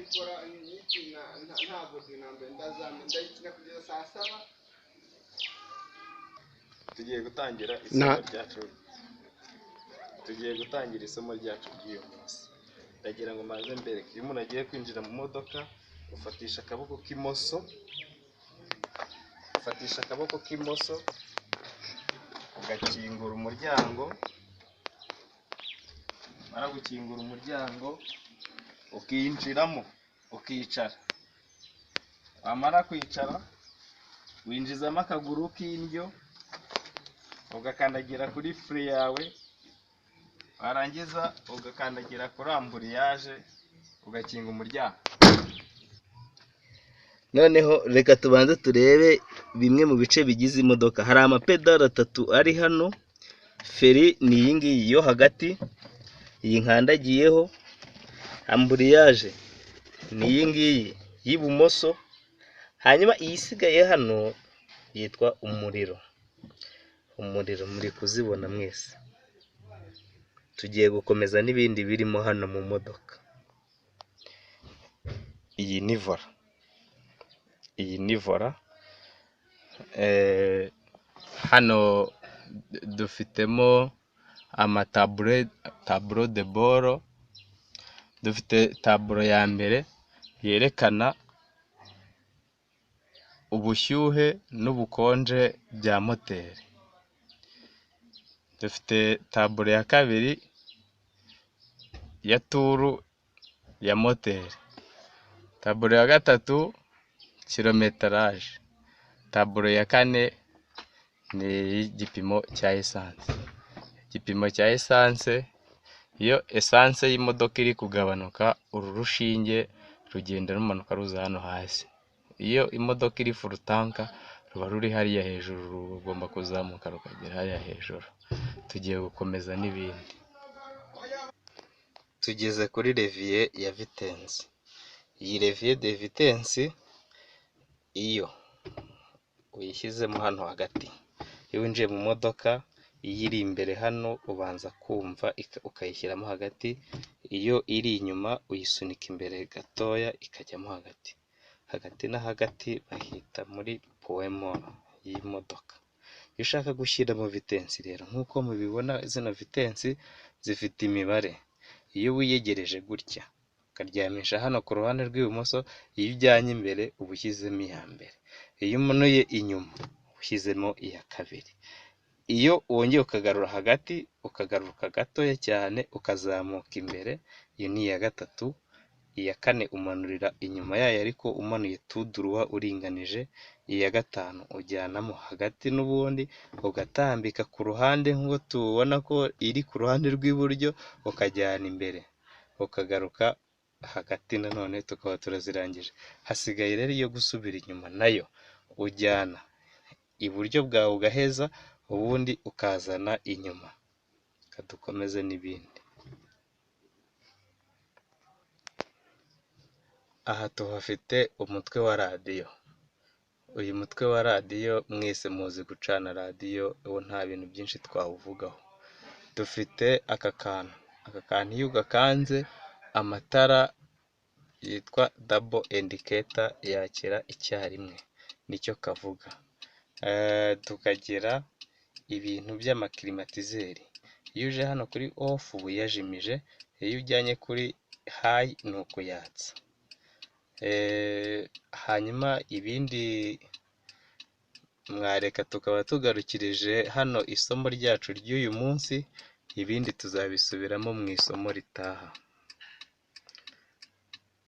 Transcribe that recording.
Ndayikora nyikina ntabwo dinambe ndazambe ndayikina kugeza saa 7. Tugiye gutangira isomo ryacu. Tugiye gutangira isomo ryacu ry'uyu munsi. Ndagira ngo maze mbereke. Iyo umuntu agiye kwinjira mu modoka, ufatisha akaboko k'imoso, ufatisha akaboko k'imoso ugakingura umuryango, mara gukingura umuryango ukinjiramo ukicara. Wamara kwicara winjizamo akaguru k'indyo ugakandagira kuri furi yawe, warangiza ugakandagira kuri amburiyaje ugakinga umuryango. Noneho reka tubanze turebe bimwe mu bice bigize imodoka. Hari amapedali 3 ari hano. Feri ni iyi ngiyi yo hagati, iyi nkandagiyeho. Amburiyaje ni iyi ngiyi y'ibumoso, hanyuma iyisigaye hano yitwa umuriro. Umuriro muri kuzibona mwese. Tugiye gukomeza n'ibindi birimo hano mu modoka. Iyi ni vola. Iyi ni vola. Hano dufitemo amatabure, taburo de boro. Dufite taburo ya mbere yerekana ubushyuhe n'ubukonje bya moteri. Dufite taburo ya kabiri ya turu ya moteri. Taburo ya gatatu kilometeraje. Taburo ya kane ni igipimo cya esanse. Igipimo cya esanse, iyo esanse y'imodoka iri kugabanuka, uru rushinge rugenda rumanuka ruza hano hasi. Iyo imodoka iri furutanka ruba ruri hariya hejuru, rugomba kuzamuka rukagera hariya hejuru. Tugiye gukomeza n'ibindi. Tugeze kuri leviye ya vitensi. Iyi leviye de vitensi iyo uyishyizemo hano hagati, iyo winjiye mu modoka iyo iri imbere hano ubanza kumva ukayishyiramo hagati, iyo iri inyuma uyisunika imbere gatoya ikajyamo hagati. Hagati na hagati bahita muri puwemoro y'imodoka. Iyo ushaka gushyiramo vitensi rero, nk'uko mubibona zino vitensi zifite imibare. Iyo wiyegereje gutya ukaryamisha hano ku ruhande rw'ibumoso, iyo ujyanye imbere uba ushyizemo iya mbere, iyo umanuye inyuma ushyizemo iya kabiri. Iyo wongeye ukagarura hagati, ukagaruka gatoya cyane ukazamuka imbere, iyo ni iya gatatu. Iya kane umanurira inyuma yayo ariko umanuye tuduruwa uringanije. Iya gatanu ujyanamo hagati n'ubundi ugatambika ku ruhande nk'uko tubona ko iri ku ruhande rw'iburyo, ukajyana imbere ukagaruka hagati nanone tukaba turazirangije. Hasigaye rero iyo gusubira inyuma nayo ujyana iburyo bwawe ugaheza, ubundi ukazana inyuma. Reka dukomeze n'ibindi. Aha tuhafite umutwe wa radiyo. Uyu mutwe wa radiyo mwese muzi gucana radiyo, uwo nta bintu byinshi twawuvugaho. Dufite aka kantu. Aka kantu iyo ugakanze amatara yitwa dabo indiketa yakira icyarimwe, nicyo kavuga. Tukagira ibintu by'amakirimatizeri. Iyo uje hano kuri ofu uba uyajimije, iyo ujyanye kuri hayi ni ukuyatsa. Hanyuma ibindi mwareka tukaba tugarukirije hano isomo ryacu ry'uyu munsi, ibindi tuzabisubiramo mu isomo ritaha.